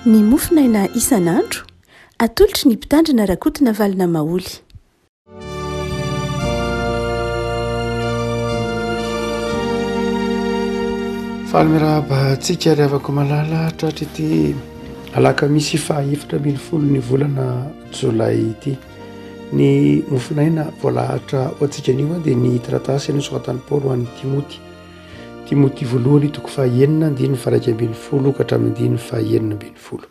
Ny mofonaina isan'andro, atolotry ny Mpitandrina Rakotonavalona Maholy. Faly miarahaba antsika ry havako malala tratry ity alakamisy faha 14 ny volana jolay ity. Ny mofonaina voalahatra ho antsika anio dia ny taratasy nosoratan'i Paoly ho an'i Timoty. Timoty voalohany toko fahaenina andininy faha-11 ka hatramin'ny andininy faha-16.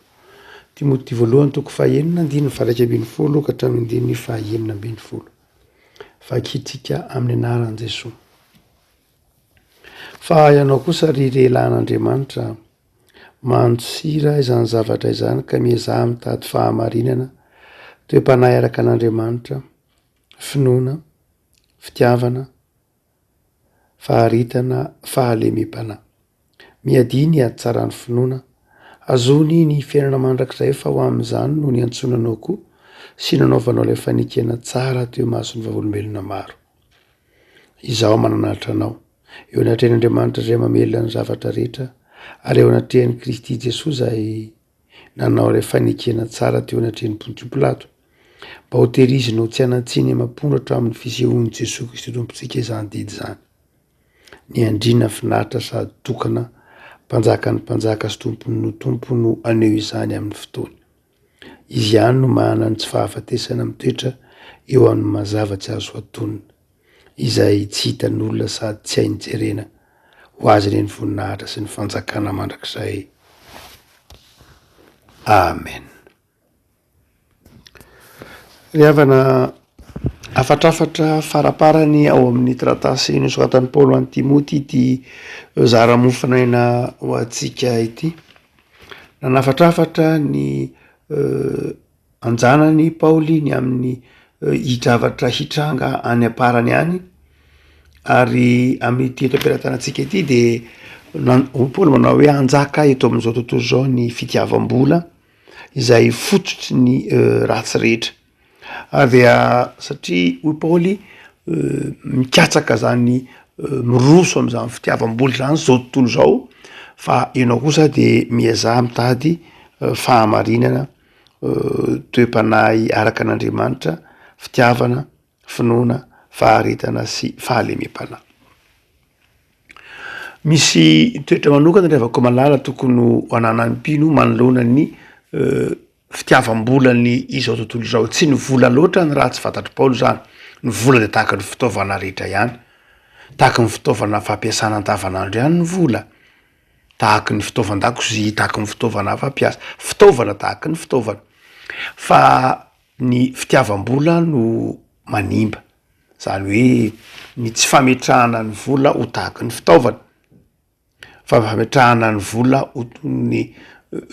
Timoty voalohany toko fahaenina andininy faha-11 ka hatramin'ny andininy faha-16. Vakintsika amin'ny anaran'i Jesoa. Fa ianao kosa ry lehilahin'Andriamanitra, mandosira izany zavatra izany ka miezaha mitady fahamarinana, toe-panahy araka an'Andriamanitra, finoana, fitiavana, faharetana fahalemem-panahy. Miadia ny ady tsaran'ny finoana, azony ny fiainana mandrakizay fa ho amin'izany no niantsoana anao koa sy nanaovanao ilay fanekena tsara teo imason'ny vavolombelona maro. Izaho mananatra anao, eo anatrehan'Andriamanitra izay mamelona ny zavatra rehetra ary eo anatrehan'i Kristy Jesoa izay nanao ilay fanekena tsara teo anatrehan'i Pontio Pilato, mba hotehirizina ho tsy hanan-tsiny amam-pondro hatramin'ny fisehoan'i Jesoa Kristy Tompontsika izany didy izany. Ny andriana finaritra sady tokana, Mpanjakan'ny mpanjaka sy Tompon'ny tompo no haneho izany amin'ny fotoany. Izy ihany no manana ny tsy fahafatesana mitoetra eo amin'ny mazava tsy azo hatonina, izay tsy hitan'olona sady tsy hainy jerena. Ho azy anie ny voninahitra sy ny fanjakana mandrakizay. Amen. Ry havana, hafatrafatra faraparany ao amin'ny taratasy nosoratan'i Paoly ho an'i Timoty ity zara mofonaina ho antsika ity. Nanafatrafatra ny an-janany Paoly ny amin'ny hidravatra hitranga any am-parany any ary amin'ity eto am-pelatanantsika ity de nan- hoy Paoly manao hoe hanjaka eto amin'izao tontolo izao ny fitiavam-bola izay fototry ny ratsy rehetra ary dia satria hoy Paoly mikatsaka zany miroso am'zany fitiavam-bola zany zao tontolo izao fa ianao kosa de miezaha mitady fahamarinana toe-panahy araka an'Andriamanitra, fitiavana, finoana, faharetana sy fahalemem-panahy. Misy toetra manokana ry havako malala tokony ho ananan'ny mpino manoloana ny fitiavam-bolan'ny izao tontolo izao. Tsy ny vola loatra ny ratsy fantatr'i Paoly izany, ny vola dia tahaka ny fitaovana rehetra ihany, tahaka ny fitaovana fampiasana andavanandro ihany ny vola. Tahaky ny fitaovan-dakozia, tahaky ny fitaovana fampiasa, fitaovana tahaky ny fitaovana. Fa ny fitiavam-bola no manimba, zany hoe ny tsy fametrahana ny vola ho tahaky ny fitaovana, fa fametrahana ny vola ho toy ny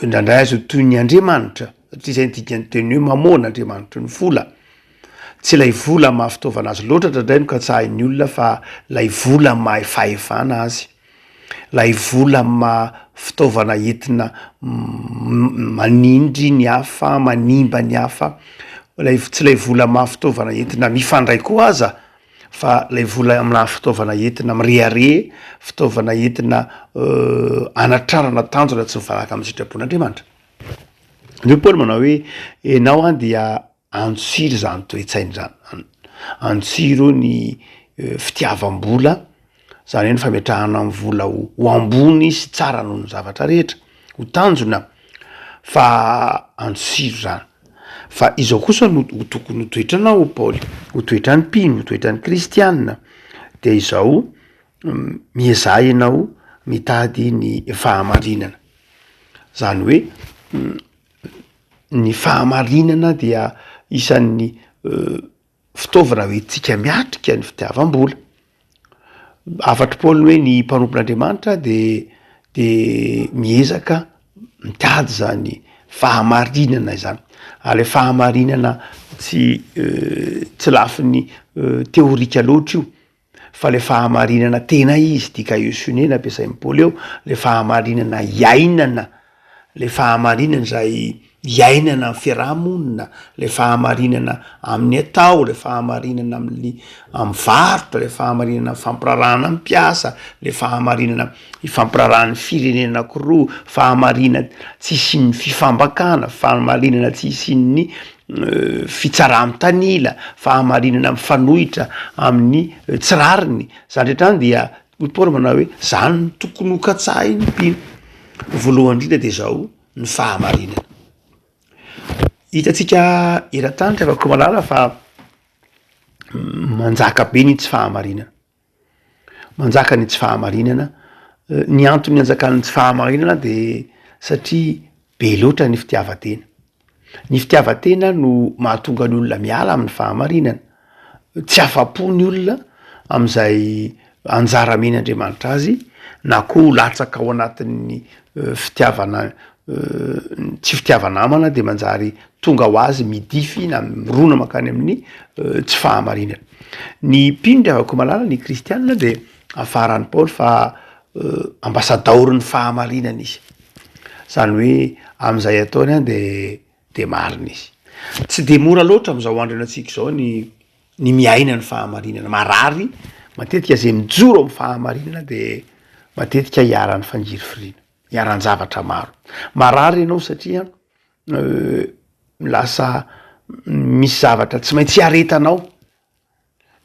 indraindray aza ho toy ny andriamanitra, satria zay ny dikan'ny teny hoe mamôna andriamanitry ny vola. Tsy ilay vola maha fitaovana azy loatra indraindray no katsahin'ny olona fa ilay vola maha fahefana azy. Ilay vola maha fitaovana entina manindry ny hafa, manimba ny hafa, ilay tsy ilay vola maha fitaovana entina mifandray koa aza fa ilay vola maha fitaovana entina mirehareha, fitaovana entina anatrarana tanjona tsy mifanaraka amin'ny sitrapon'Andriamanitra. Hoy Paoly manao hoe ianao an dia Antsiro izany toe-tsaina izany, antsiro ny fitiavam-bola, izany hoe ny fametrahana ny vola ho ho ambony sy tsara noho ny zavatra rehetra, ho tanjona fa antsiro izany. Fa izao kosa no ho tokony ho toetranao Paoly, ho toetran'ny mpino, ho toetran'ny kristiana, de izao, miezaha ianao mitady ny fahamarinana, zany hoe Ny fahamarinana dia isan'ny fitaovana hoentintsika miatrika ny fitiavam-bola. Hafatr'i Paoly hoe ny mpanompon'Andriamanitra de de miezaka mitady zany fahamarinana izany, ary le fahamarinana tsy tsy lafiny teorika loatra io fa le fahamarinana tena izy, dikaiosune no ampiasain'i Paoly eo, le fahamarinana iainana, le fahamarinana izay. Iainana amin'ny fiaraha-monina, ilay fahamarinana amin'ny atao, ilay fahamarinana amin'ny amin'ny varotra, ilay fahamarinana amin'ny fampirarahana ny mpiasa, ilay fahamarinana ifampirarahan'ny firenena anankiroa, fahamarinana tsy hisian'ny fifambakana, fahamarinana tsy hisian'ny fitsarà-mitanila, fahamarinana mifanohitra amin'ny tsy rariny, zany rehetra zany dia hoy Paoly manao hoe zany no tokony ho katsahin'ny mpino. Voalohany indrindra de zao. ny fahamarinana. Hitantsika eran-tany ry havako malala fa manjaka be ny tsy fahamarinana, manjaka ny tsy fahamarinana, ny antony anjakan'ny tsy fahamarinana de satria be loatra ny fitiavan-tena, ny fitiavan-tena no mahatonga ny olona miala amin'ny fahamarinana, Tsy afa-po ny olona amin'izay anjara amen'Andriamanitra azy na koa ho latsaka ao anatin'ny fitiavana tsy fitiava-namana de manjary tonga ho azy midify na mirona mankany amin'ny tsy fahamarinana. Ny mpino ry havako malala, ny kristianina de afaran'i Paoly fa ambasadaoron'ny fahamarinana izy, zany hoe amin'izay ataony an de de marina izy. Tsy de mora loatra am'zao andro iainantsika izao ny ny miaina ny fahamarinana, marary matetika zay mijoro am'fahamarinana de matetika iharan'ny fangirifiriana, iharan-javatra maro. Marary ianao satria lasa misy zavatra tsy maintsy iaretanao,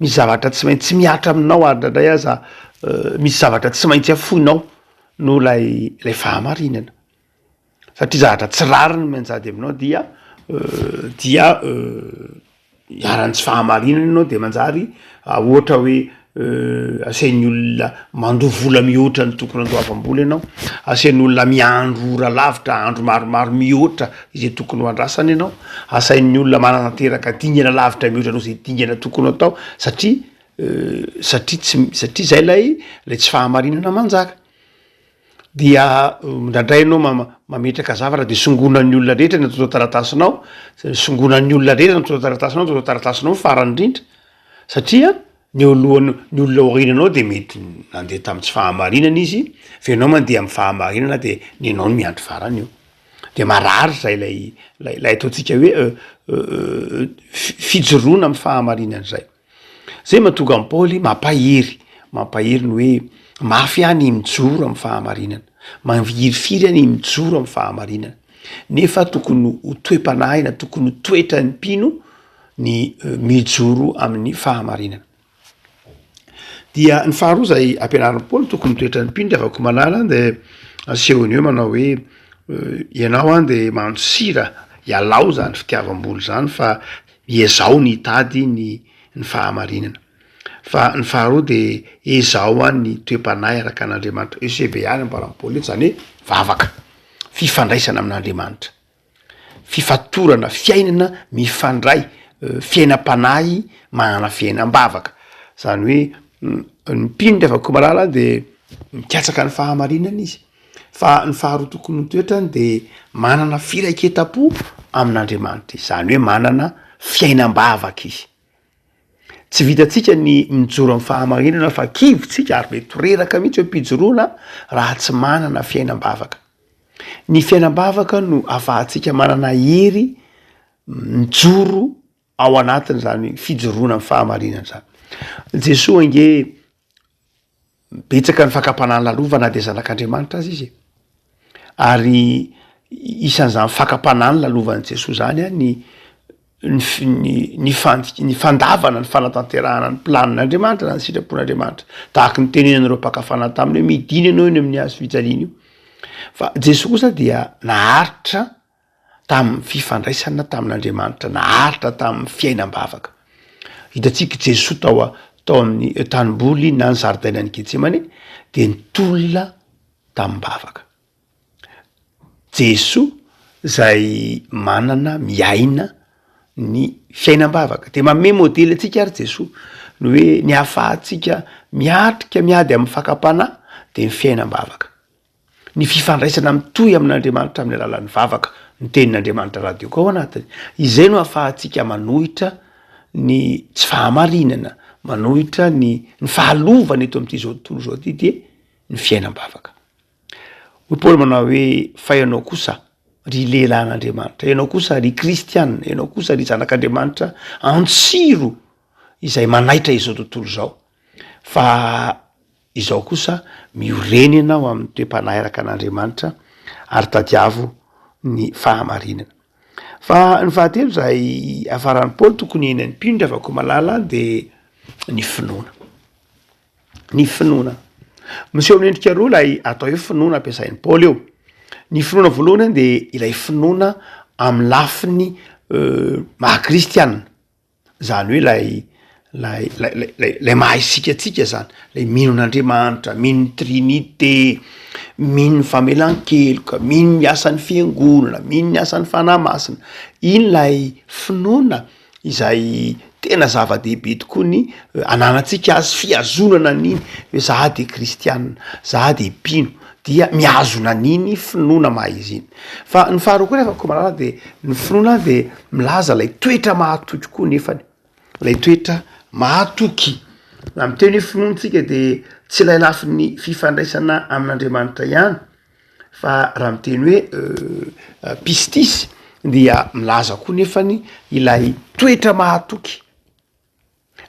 misy zavatra tsy maintsy mihatra aminao ary indraindray aza misy zavatra tsy maintsy afoinao noho lay lay fahamarinana. Satria zavatra tsy rariny mianjady aminao dia dia iharan'ny tsy fahamarinana ianao de manjary ohatra hoe asain'ny olona mandoa vola mihoatra ny tokony andoavam-bola ianao, asain'ny olona miandry ora lavitra andro maromaro mihoatra izay tokony ho andrasana ianao, asain'ny olona manatanteraka dingana lavitra mihoatra noho izay dingana tokony ho atao satria satria tsy satria zay lay lay tsy fahamarinana manjaka. Dia indraindray ianao mametraka zavatra de songonan'ny olona rehetra ny antontan-taratasinao, songonan'ny olona rehetra ny antontan-taratasinao, antontan-taratasinao no farany indrindra satria ny eo alohany ny olona aoriananao de mety nandeha tamin'ny tsy fahamarinana izy fa ianao mandeha amin'ny fahamarinana de ny anao no miandry farany eo, de marary zay lay lay lay ataontsika hoe fijoroana amin'ny fahamarinana zay. Zay mahatonga an'i Paoly mampahery, mampahery ny hoe mafy ahy ny mijoro amin'ny fahamarinana, mangirifiry ahy ny mijoro amin'ny fahamarinana, nefa tokony ho toe-panahy na tokony ho toetran'ny mpino ny mijoro amin'ny fahamarinana. Dia ny faharoa zay ampianarin'i Paoly tokony ho toetran'ny mpino ry havako malala de asehony eo manao hoe ianao an de mandosira, ialao zany fitiavam-bola zany fa Iezaho ny hitady ny ny fahamarinana. Fa ny faharoa de ezaho an ny toe-panahy araka an'Andriamanitra, ECBA ny ambaran'i Paoly eto, zany hoe vavaka, fifandraisana amin'Andriamanitra, fifatorana, fiainana mifandray, fiainam-panahy manana fiainam-bavaka, zany hoe ny mpino rehefa koa malala de mikatsaka ny fahamarinana izy. Fa ny faharoa tokony ho toetrany de manana firaiketam-po amin'Andriamanitra izy, zany hoe manana fiainam-bavaka izy. Tsy vitantsika ny mijoro amin'ny fahamarinana fa kivy tsika ary mety ho reraka mihitsy eo am-pijoroana raha tsy manana fiainam-bavaka. Ny fiainam-bavaka no ahafahantsika manana hery mijoro ao anatin'izany fijoroana amin'ny fahamarinana izany. Jesoa ange Betsaka ny fakam-panahy nilalovana na dia zanak'Andriamanitra aza izy e. Ary isan'izany fakam-panahy nilalovan'i Jesoa zany an, ny ny ny fand- ny fandavana ny fanatanterahana ny planin'Andriamanitra na ny sitrapon'Andriamanitra. Tahaka ny tenenan'ireo mpaka fanahy taminy hoe midina ianao eny amin'ny hazo fijaliana io. Fa Jesoa kosa dia naharitra tamin'ny fifandraisana tamin'Andriamanitra, naharitra tamin'ny fiainam-bavaka. Hitantsika i Jesoa tao tao amin'ny tanimboly na ny zaridainan'i Getsemane dia nitolona tamim-bavaka. Jesoa zay manana miaina ny fiainam-bavaka. De manome modely antsika ary Jesoa ny hoe ny ahafahantsika miatrika miady amin'ny fakam-panahy de ny fiainam-bavaka. Ny fifandraisana mitohy amin'Andriamanitra amin'ny alalan'ny vavaka, ny tenin'Andriamanitra radio koa ao anatiny. Izay no ahafahantsika manohitra ny tsy fahamarinana, manohitra ny ny fahalovana eto amin'ity zao tontolo izao ity dia ny fiainam-bavaka. Hoy Paoly manao hoe fa ianao kosa. ry lehilahin'Andriamanitra, ianao kosa ry kristiana, ianao kosa ry zanak'Andriamanitra, antsiro izay manaitra izao tontolo izao, fa izao kosa miorena ianao amin'ny toe-panahy araka an'Andriamanitra ary tadiavo ny fahamarinana. Fa ny fahatelo izay hafaran'i Paoly tokony hiainan'ny mpino ry havako malala dia ny finoana. Ny finoana. Miseho amin'ny endrika roa ilay atao hoe finoana ampiasain'i Paoly eo. Ny finoana voalohany dia ilay finoana amin'ny lafiny maha kristianina. Zany hoe lay lay lay lay lay maha isika antsika zany, lay mino an'Andriamanitra, mino ny trinite, mino ny famelan-keloka, mino ny asan'ny fiangonana, mino ny asan'ny fanahy masina, iny lay finoana izay tena zava-dehibe tokoa ny ananantsika azy, fihazonana an'iny hoe za de kristianina, za de mpino, dia mihazona an'iny finoana maha izy iny. Fa ny faharoa koa nefa komalala de ny finoana de milaza lay toetra mahatoky koa nefany, lay toetra mahatoky. Raha miteny hoe finoana tsika de tsy ilay lafiny fifandraisana amin'Andriamanitra ihany fa raha miteny hoe pistisy dia milaza koa nefany ilay toetra mahatoky.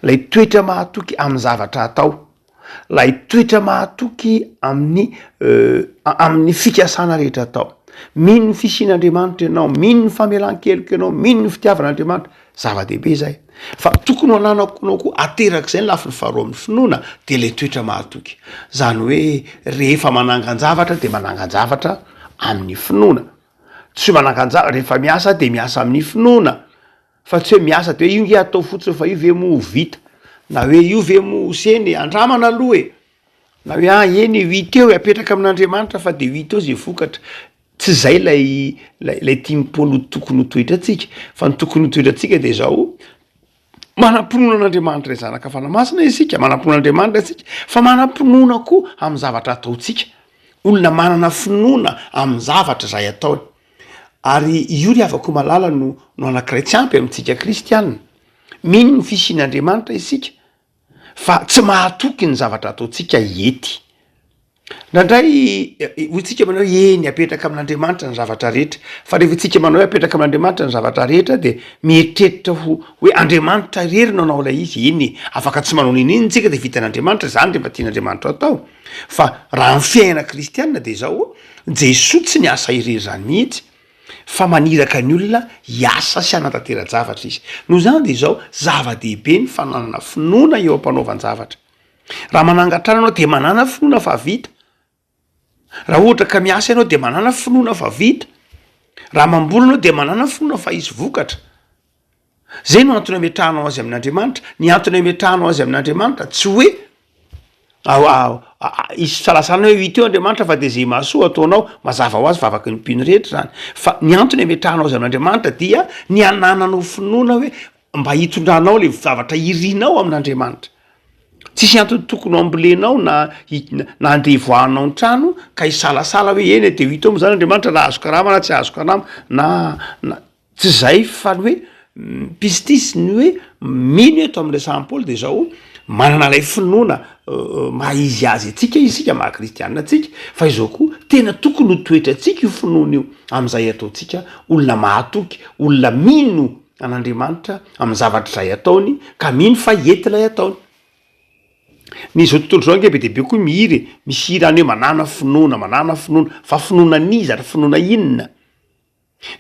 Ilay toetra mahatoky amin'ny zavatra atao, ilay toetra mahatoky amin'ny amin'ny fikasana rehetra atao. Mino ny fisian'Andriamanitra ianao, mino ny famelan-keloka ianao, mino ny fitiavan'Andriamanitra, zava-dehibe izay. Fa tokony ho ananako anao koa aterak'izay ny lafiny faharoa amin'ny finoana de ilay toetra mahatoky. Zany hoe rehefa manangan-javatra de manangan-javatra amin'ny finoana. Tsy hoe manangan-javatra, rehefa miasa de miasa amin'ny finoana. Fa tsy hoe miasa de hoe io nge atao fotsiny fa io ve moa ho vita, na hoe io ve moa ho seny e, andramana aloha e, na hoe ah eny e ho hita eo e, apetraka amin'Andriamanitra fa de ho hita eo ze vokatra, tsy zay ilay ilay ilay tian'i Paoly ho tokony ho toetrantsika, fa ny tokony ho toetrantsika de zao, manam-pinoana an'Andriamanitra ilay Zanaka Fanahy Masina isika, manam-pinoana an'Andriamanitra isika, fa manam-pinoana koa amin'ny zavatra ataontsika, olona manana finoana amin'ny zavatra izay ataony. Ary io ry havako malala no no anankiray tsy ampy amintsika kristiana. Mino ny fisian'Andriamanitra isika fa tsy mahatoky ny zavatra ataontsika ety. Indraindray hoy tsika manao hoe eny apetraka amin'Andriamanitra ny zavatra rehetra, fa rehefa isika manao hoe apetraka amin'Andriamanitra ny zavatra rehetra de mieritreritra ho hoe Andriamanitra irery no hanao ilay izy, eny e, afaka tsy manao n'inon'inona isika de vitan'Andriamanitra izany rehefa tian'Andriamanitra atao. Fa raha ny fiainana kristiana de zao, Jesoa tsy niasa irery izany mihitsy fa maniraka ny olona hiasa sy hanatantera-javatra izy. Noho izany dia izao, zava-dehibe ny fananana finoana eo am-panaovan-javatra. Raha manangan-trano ianao dia manàna finoana fa vita. Raha ohatra ka miasa ianao dia manàna finoana fa vita. Raha mamboly ianao dia manàna finoana fa hisy vokatra. Zay no antony ametrahanao azy amin'Andriamanitra, ny antony ametrahanao azy amin'Andriamanitra tsy hoe hisy fisalasalana hoe hita eo Andriamanitra fa de zay mahasoa ataonao, mazava ho azy vavaky ny mpino rehetra zany, fa ny antony ametrahanao azy amin'Andriamanitra dia ny hanananao finoana hoe mba hitondranao le zavatra irinao amin'Andriamanitra. Tsisy antony tokony ho ambolenao na na andeha hivoahanao ny trano ka hisalasala hoe eny e de ho hita eo moa zany Andriamanitra na hahazo karama na tsy hahazo karama na na Tsy izay fa ny hoe pistis, ny hoe mino eto amin'ny resahan'i Paoly dia izao, manana ilay finoana maha izy azy antsika isika, maha kristianina antsika, fa izao koa, tena tokony ho toetrantsika io finoana io amin'izay ataontsika, olona mahatoky, olona mino an'Andriamanitra amin'ny zavatra izay ataony ka mino fa hety ilay ataony. Ny izao tontolo izao ange be dia be koa mihira e, misy hira any hoe manàna finoana, manàna finoana, fa finoana an'iza ary finoana inona?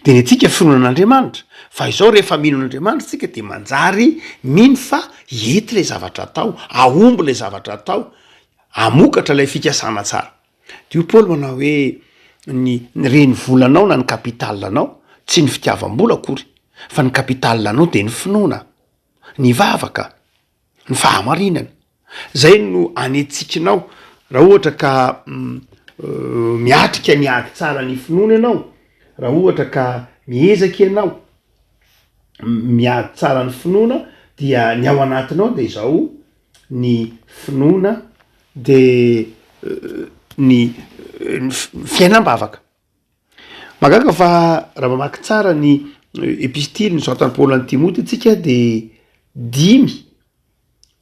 De ny antsika finoana an'Andriamanitra, fa izao rehefa mino an'Andriamanitra tsika de manjary mino fa hety ilay zavatra atao, hahomby ilay zavatra atao, hamokatra ilay fikasana tsara. De hoy Paoly manao hoe ny ny renivolanao na ny capital-nao tsy ny fitiavam-bola akory fa ny capital-nao de ny finoana, ny vavaka. ny fahamarinana. Zay no anetsikinao raha ohatra ka miatrika ny ady tsara ny finoana ianao, raha ohatra ka miezaka ianao miady tsara ny finoana dia ny ao anatinao de izao ny finoana de ny fiainam-bavaka. Mahagaga fa raha mamaky tsara ny epistily nosoratan'i Paoly an'i Timoty isika de dimy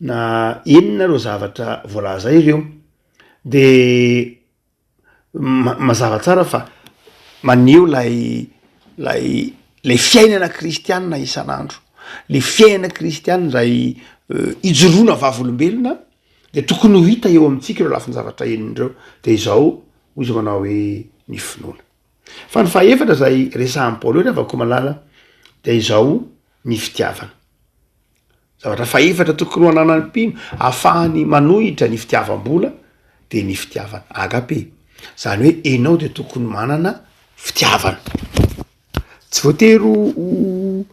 na enina ireo zavatra voalaza ireo, de ma- mazava tsara fa. maneho ilay ilay ilay fiainana kristianina isan'andro, le fiainana kristianina izay ijoroana vavolombelona de tokony ho hita eo amintsika ireo lafin-javatra enina ireo, de izao hoy izy manao hoe ny finoana. Fa ny fahefatra izay resahan'i Paoly eo ry havako malala de izao ny fitiavana. Zavatra fahefatra tokony ho ananan'ny mpino ahafahany manohitra ny fitiavam-bola dia ny fitiavana, agape. Izany hoe enao dia tokony manana fitiavana. Tsy voatery ho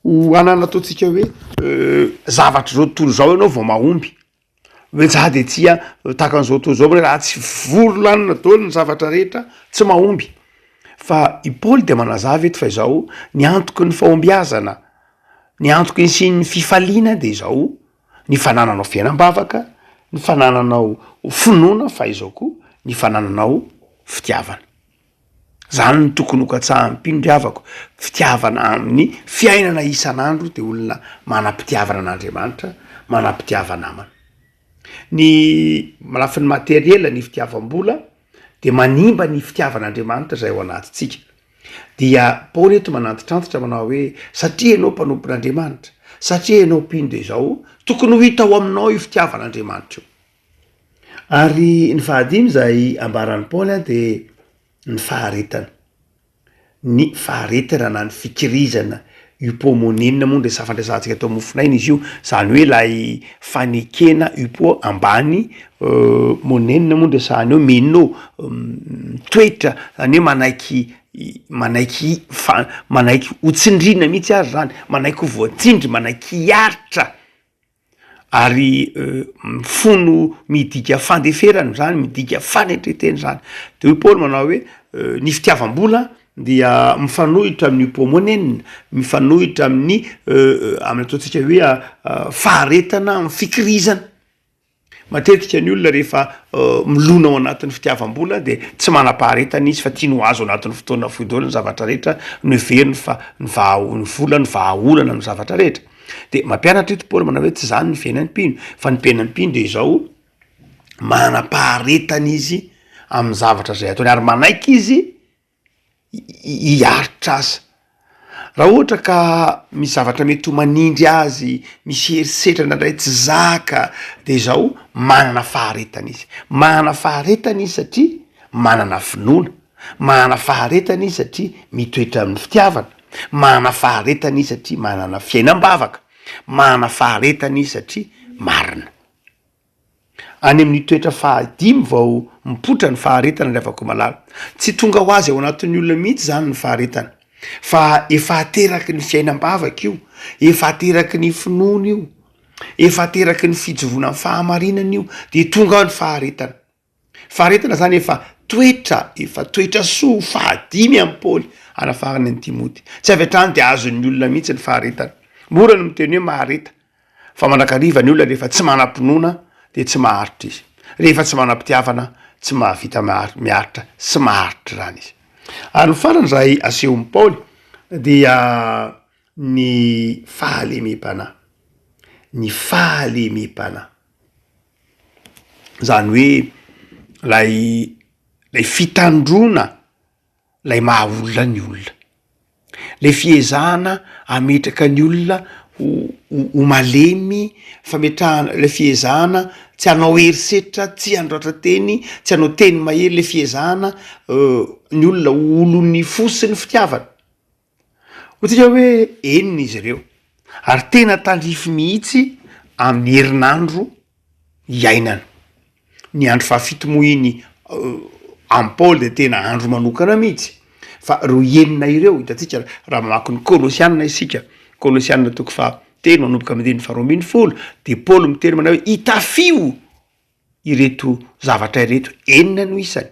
ho hanana ataontsika hoe zavatra izao tontolo izao ianao vao mahomby. Hoe za de tia tahaka an'izao tontolo izao, raha tsy vory lanona daholo ny zavatra rehetra tsy mahomby. Fa i Paoly dia manazava eto fa izao, ny antoky ny fahombiazana, ny antoky nisian'ny fifaliana de izao, ny fanananao fiainam-bavaka, ny fanananao finoana fa izao koa ny fanananao fitiavana. Zany no tokony ho katsahan'ny mpino ry havako, fitiavana amin'ny fiainana isan'andro de olona manam-pitiavana an'Andriamanitra, manam-pitiava-namana. Ny lafiny materiel, ny fitiavam-bola de manimba ny fitiavan'Andriamanitra zay ao anatintsika. Dia Paoly eto manantitrantitra manao hoe satria ianao mpanompon'Andriamanitra, satria ianao mpino de izao, tokony ho hita ao aminao io fitiavan'Andriamanitra io. Ary ny fahadimy izay ambaran'i Paoly dia ny faharetana. Ny faharetana na ny fikirizana, hypomonine moa no resafandraisantsika eto mofonaina izy io, zany hoe ilay fanekena hypo ambany monine moa no resahana eo, mino, mitoetra, zany hoe manaiky manaiky fa- manaiky ho tsindriana mihitsy ary zany, manaiky ho voatsindry, manaiky hiaritra. Ary mifono midika fandeferana zany, midika fanetretena zany. De hoy Paoly manao hoe ny fitiavam-bola dia mifanohitra amin'ny hypomonena, mifanohitra amin'ny amin'ny ataontsika hoe faharetana amin'ny fikirizana. Matetika ny olona rehefa milona ao anatin'ny fitiavam-bola de tsy manam-paharetana izy fa tiany ho azo anatin'ny fotoana fohy daholo ny zavatra rehetra, noheveriny fa ny vaha- ny vola no vahaolana amin'ny zavatra rehetra. De mampianatra eto Paoly manao hoe tsy zany ny fiainan'ny mpino fa ny mpiainan'ny mpino de izao, manam-paharetana izy amin'ny zavatra zay ataony ary manaiky izy hiaritra aza. Raha ohatra ka misy zavatra mety ho manindry azy, misy herisetra indraindray tsy zaka de izao manana faharetana izy, manana faharetana izy satria manana finoana, manana faharetana izy satria mitoetra amin'ny fitiavana, manana faharetana izy satria manana fiainam-bavaka, manana faharetana izy satria marina. Any amin'ny toetra fahadimy vao mipoitra ny faharetana ry havako malala. Tsy tonga ho azy ao anatin'ny olona mihitsy izany ny faharetana, fa efa ateraky ny fiainam-bavaka io, efa ateraky ny finoana io, efa ateraky ny fijoroana amin'ny fahamarinana io, de tonga ao ny faharetana. Faharetana zany efa toetra, efa toetra soa fahadimy amin'i Paoly anafarany an'i Timoty. Tsy avy hatrany de azon'ny olona mihitsy ny faharetana. Mora ny miteny hoe mahareta, Fa mandrakariva ny olona rehefa tsy manam-pinoana dia tsy maharitra izy. Rehefa tsy manam-pitiavana tsy mahavita miaritra sy maharitra izany izy. Ary ny farany izay asehon'i Paoly dia ny fahalemem-panahy. Ny fahalemem-panahy. Izany hoe ilay ilay fitandroana lay maha olona ny olona, le fiezahana hametraka ny olona ho ho malemy, fametrahana le fiezahana tsy hanao herisetra, tsy handratra teny, tsy hanao teny mahery, le fiezahana ny olona ho olon'ny fo sy ny fitiavana. Hoy tsika hoe enina izy ireo ary tena tandrify mihitsy amin'ny herinandro iainana. Ny andro fahafito moa iny amin'i Paoly dia tena andro manokana mihitsy fa ireo enina ireo hitantsika raha mamaky ny Kolosiana isika, Kolosiana toko fahatelo manomboka amin'ny andininy faharoa ambinifolo de Paoly miteny manao hoe itafio ireto zavatra ireto, enina no isany.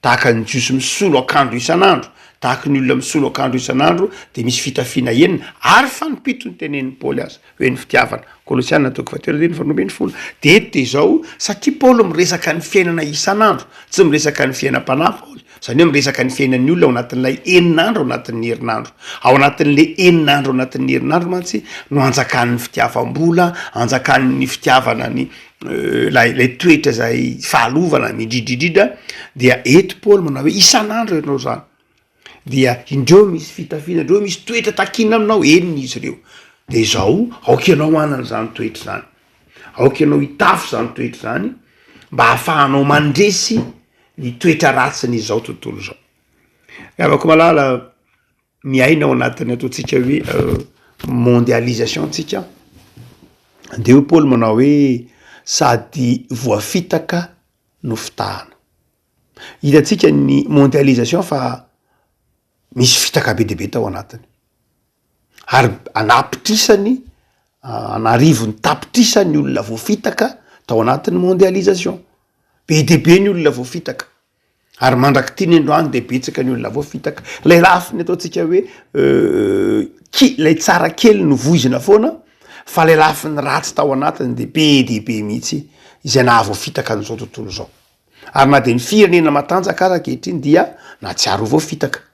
Tahaka ny Jiosy misolo akanjo isan'andro, tahaka ny olona misolo akanjo isan'andro, dia misy fitafiana enina, ary fanimpito ny tenenin'i Paoly azy, hoe ny fitiavana. Kolosiana toko fahatelo andininy faharoa ambinifolo. Dia eto dia izao, satria Paoly miresaka ny fiainana isan'andro, tsy miresaka ny fiainam-panahy Paoly, izany hoe miresaka ny fiainan'ny olona ao anatin'ilay enina andro ao anatin'ny herinandro. Ao anatin'ilay enina andro ao anatin'ny herinandro mantsy no anjakan'ny fitiavam-bola, anjakan'ny fitiavana ny Ilay ilay toetra izay fahalovana indrindra indrindra dia eto Paoly manao hoe isan'andro ianao zany. Dia indreo misy fitafiana, indreo misy toetra takina aminao, henony izy ireo. De izao, aoka ianao hanana izany toetra izany. Aoka ianao hitafy izany toetra izany mba hahafahanao mandresy ny toetra ratsin'izao tontolo izao. Ry havako malala, miaina ao anatin'ny ataontsika hoe mondialisation tsika, de hoy Paoly manao hoe sady voafitaka no fitahana. Hitantsika ny mondialisation fa misy fitaka be dia be tao anatiny, ary anapitrisany, an'arivony tapitrisa ny olona voafitaka tao anatin'ny mondialisation, be dia be ny olona voafitaka. Ary mandrak'ity ny androany dia betsaka ny olona voafitaka. Ilay lafiny ataontsika hoe ki- ilay tsara kely no voizina foana fa ilay lafiny ratsy tao anatiny dia be dia be mihitsy izay nahavoafitaka an'izao tontolo izao. Ary na dia ny firenena matanjaka aza ankehitriny dia nahatsiaro ho voafitaka.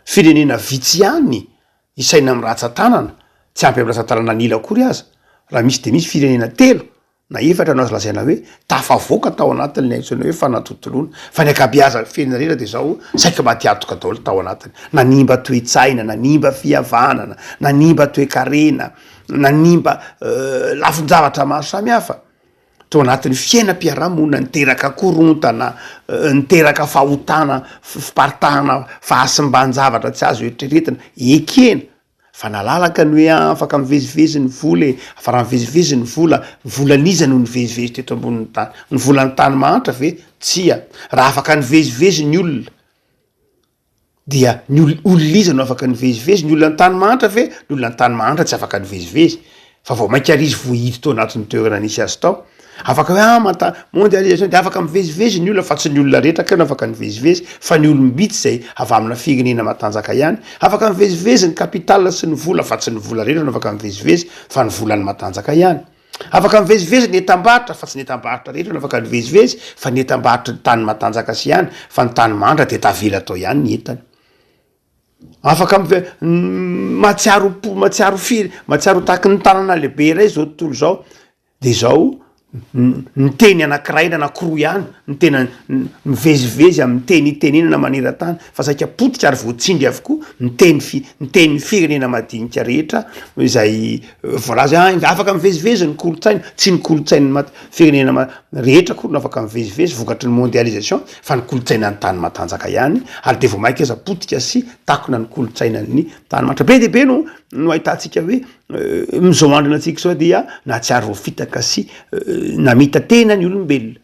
Firenena vitsy ihany isaina amin'ny ratsan-tanana, tsy ampy amin'ny ratsan-tanana an'ila akory aza, raha misy dia misy firenena telo na efatra no azo lazaina hoe tafavoaka tao anatin'ilay antsoina hoe fanatontoloana, fa ny ankabeazan'ny firenena rehetra dia izao saika matiantoka daholo tao anatiny, nanimba toe-tsaina, nanimba fihavanana, nanimba toe-karena, nanimba lafin-javatra maro samihafa tao anatin'ny fiainam-piarahamonina, niteraka korontana, niteraka fahotana, fiparitahana fahasimban-javatra tsy azo eritreretina, ekena. Fa nalalaka ny hoe afaka mivezivezy ny vola e, fa raha mivezivezy ny vola, volan'iza no nivezivezy teto ambonin'ny tany? Ny volan'ny tany mahantra ve? Tsia. Raha afaka nivezivezy ny olona, dia ny ol- olona iza no afaka nivezivezy? Ny olona an-tany mahantra ve? Ny olona an-tany mahantra tsy afaka nivezivezy, fa vao mainka ary izy voahidy tao anatin'ny toerana nisy azy tao. Afaka hoe ah manta mondialisation de afaka mivezivezy ny olona fa tsy ny olona rehetra kay no afaka nivezivezy fa ny olom-bitsy izay avy amina firenena matanjaka ihany. Afaka mivezivezy ny capital sy ny vola fa tsy ny vola rehetra no afaka mivezivezy fa ny volan'ny matanjaka ihany. Afaka mivezivezy ny entam-barotra fa tsy ny entam-barotra rehetra no afaka nivezivezy fa ny entam-barotry ny tany matanjaka sy ihany fa ny tany mahantra de tavela tao ihany ny entany. Afaka mive- mahatsiaro mahatsiaro firy mahatsiaro ho tahaky ny tanana lehibe iray zao tontolo izao. De izao, ny teny anankiray na anankiroa ihany no tena mivezivezy amin'ny teny itenenana maneran-tany fa saika potika ary voatsindry avokoa ny teny fi- ny tenin'ny firenena madinika rehetra izay voalaza hoe ah afaka mivezivezy ny kolontsaina, tsy ny kolontsain'ny mat- firenena ma- rehetra akory no afaka mivezivezy vokatry ny mondialisation fa ny kolontsainan'ny tany matanjaka ihany ary de vao mainka aza potika sy takona ny kolontsainan'ny tany mahantra. Be dia be no no ahitantsika hoe Amin'izao andro antsika izao dia nahatsiaro voafitaka sy namita-tena ny olombelona.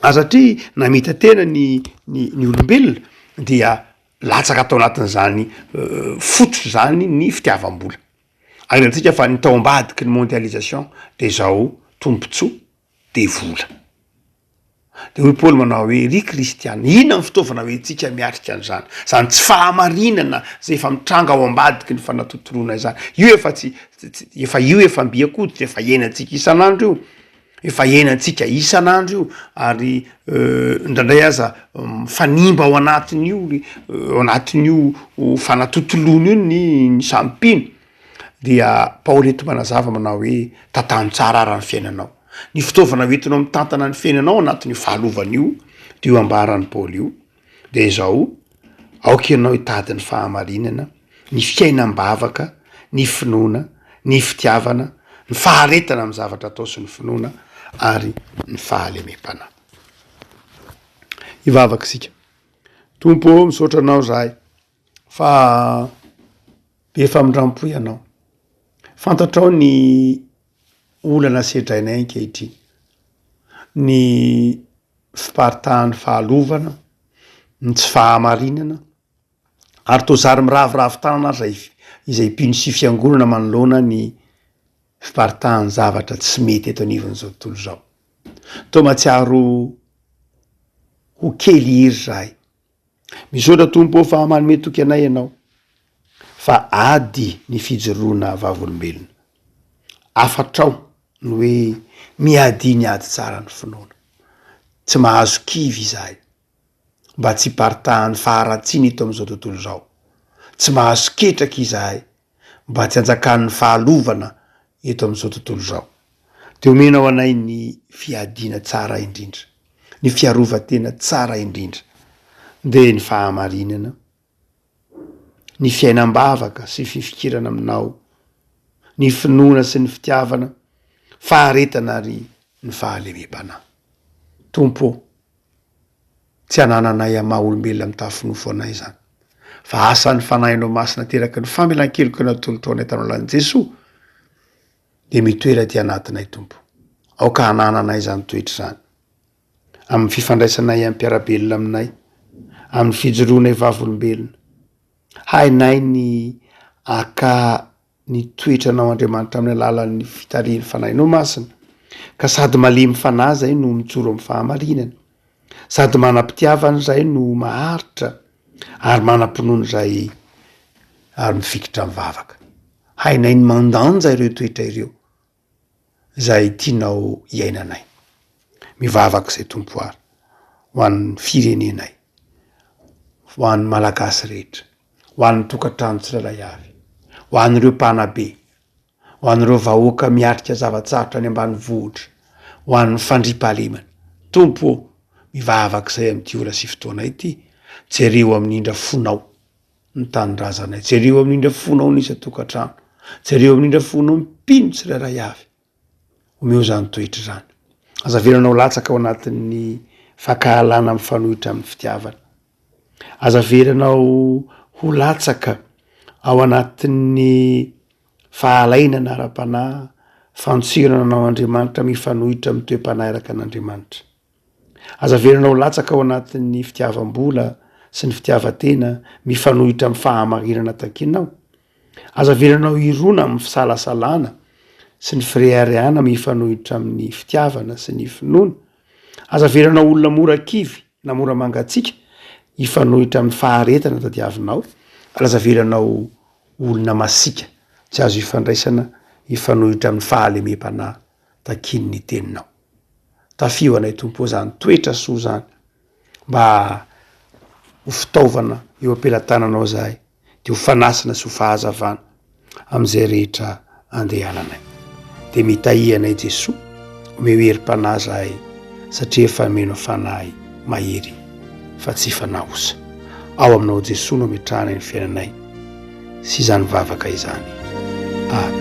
Ary satria namita-tena ny ny ny olombelona dia latsaka tao anatin'izany fototra izany ny fitiavam-bola. Ary hitantsika fa ny tao ambadiky ny mondialisation de izao tombontsoa de vola. De hoy Paoly manao hoe, ry kristiana, inona ny fitaovana hoentintsika miatrika an'izany? Zany tsy fahamarinana zay efa mitranga ao ambadiky ny fanatontoloana izany. Io efa tsy, efa io efa mby an-koditra, efa iainantsika isan'andro io, efa iainantsika isan'andro io, ary indraindray aza mifanimba ao anatin'io ao anatin'io fanatontoloana io ny ny samy mpino. Dia Paoly eto manazava manao hoe, tantano tsara ara ny fiainanao. Ny fitaovana hoentinao mitantana ny fiainanao anatin'io fahalovana io, dia io ambaran'i Paoly io, dia izao, aoka ianao hitady ny fahamarinana, ny fiainam-bavaka, ny finoana, ny fitiavana, ny faharetana amin'ny zavatra atao sy ny finoana ary ny fahalemem-panahy. Hivavaka isika. Tompo ô, misaotra anao izahay fa be famindram-po ianao. Fantatrao ny olana sedrainay ankehitriny, ny fiparitahan'ny fahalovana, ny tsy fahamarinana, ary toa zary miraviravy tanana aza izay mpino sy fiangonana manoloana ny fiparitahan'ny zavatra tsy mety eto anivon'izao tontolo izao. Toa mahatsiaro ho kely hery izahay. Misaotra Tompo ô fa manome toky anay Ianao fa ady ny fijoroana vavolombelona. Hafatrao ny hoe miadia ny ady tsara ny finoana. Tsy mahazo kivy izahay mba tsy hiparitahan'ny faharatsiana eto amin'izao tontolo izao. Tsy mahazo ketraka izahay mba tsy hanjakan'ny fahalovana eto amin'izao tontolo izao. Dia omenao anay ny fiadiana tsara indrindra, ny fiarovan-tena tsara indrindra. Dia ny fahamarinana, ny fiainam-bavaka sy fifikirana aminao, ny finoana sy ny fitiavana, faharetana ary ny fahalemem-panahy. Tompo ô, tsy anananay amin'ny maha olombelona mitafy nofo anay izany, fa asan'ny Fanahinao Masina ateraky ny famelan-keloka natolotrao anay tamin'ny alalan'i Jesoa, dia mitoera aty anatinay Tompo. Aoka hanananay izany toetra izany. Amin'ny fifandraisanay amin'ny mpiara-belona aminay, amin'ny fijoroanay vavolombelona. Hainay ny haka ny toetranao Andriamanitra amin'ny alalan'ny fitarihin'ny Fanahinao Masina, ka sady malemy fanahy izay no mijoro amin'ny fahamarinana, sady manam-pitiavana izay no maharitra ary manam-pinoana izay ary mifikitra amin'ny vavaka. Hainay ny mandanja ireo toetra ireo izay tianao hiainanay. Mivavaka izay Tompo ary ho an'ny firenenay, ho an'ny Malagasy rehetra, ho an'ny tokantrano tsirairay avy, ho an'ireo mpanabe, ho an'ireo vahoaka miatrika zava-tsarotra any ambanivohitra, ho an'ny fandriampahalemana. Tompo ô, mivavaka izay amin'ity ora sy fotoana ity, jereo amin'ny indra fonao ny tanindrazanay, jereo amin'ny indra fonao ny isan-tokantrano, jereo amin'ny indra fonao ny mpino tsirairay avy. Omeo izany toetra izany. Aza avelanao latsaka ao anatin'ny fankahalana mifanohitra amin'ny fitiavana. Aza avelanao ho latsaka ao anatin'ny fahalainana ara-panahy, fantsirana anao Andriamanitra mifanohitra amin'ny toe-panahy araka an'Andriamanitra. Aza avelanao latsaka ao anatin'ny fitiavam-bola sy ny fitiavan-tena mifanohitra amin'ny fahamarinana takinao. Aza avelanao hirona amin'ny fisalasalana sy ny fireharehana mifanohitra amin'ny fitiavana sy ny finoana. Aza avelanao olona mora kivy na mora mangatsiaka hifanohitra amin'ny faharetana tadiavinao, ary aza avelanao olona masiaka tsy azo ifandraisana hifanohitra amin'ny fahalemem-panahy takian'ny teninao. Tafio anay Tompo ô zany toetra soa zany mba ho fitaovana eo am-pelatananao zahay de ho fanasina sy ho fahazavana amin'izay rehetra andehananay. De mitahia anay Jesoa, omeo herim-panahy zahay satria efa mino fanahy mahery fa tsy fanahy osa. Ao aminao Jesoa no ametrahanay ny fiainanay sy izany vavaka izany. Amen.